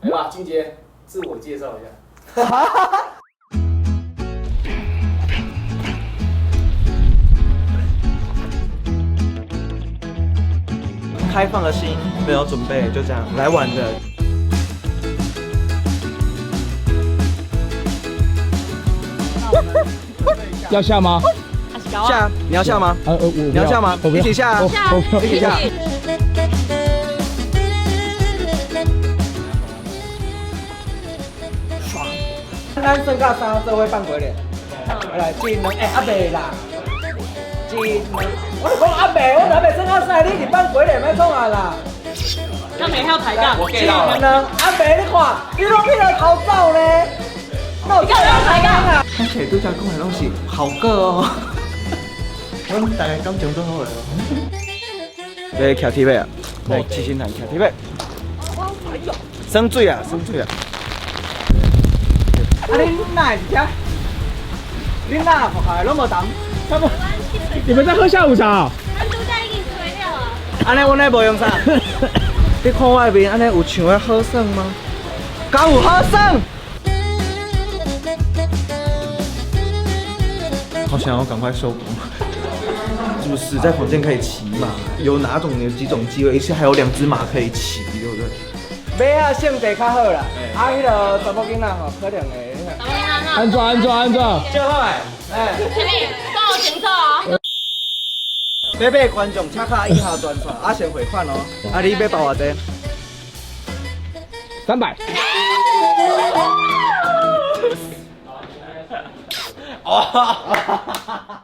來吧，金杰，自我介紹一下。開放的心，沒有準備，就這樣來玩的。要下嗎？下，你要下嗎？我你要下嗎？一起下，一起下。爽！咱算到三做伙放過咧。來，一兩，欸，還袂啦。一兩，我就講還袂，我還袂算到三，你是放過咧，莫創啊啦。他沒曉抬槓。一兩，還袂，你看，你攏去來偷走咧。那有這樣抬槓啊？看起來拄才講的攏是好個哦。阮大家感情都好的。來，徛鐵馬啊！來，七星潭徛鐵馬。耍水啊，耍水啊！啊，恁哪會佇遮？恁哪學校攏無同？你們在喝下午茶？咱拄才已經吹了啊！按呢，阮咧無用啥？你看我的面，按呢有像咧好耍嗎？敢有好耍？好想要趕快收工。是不是在房間可以騎馬？有哪種有幾種機會？而且還有兩隻馬可以騎，對不對？馬仔性地較好啦，啊，彼个查某囡仔吼可能會。按怎按怎按怎？就好欸，哎。什麼？講清楚哦。買馬觀眾請卡以下專線，啊先匯款哦。啊，你欲報偌濟？300。哦。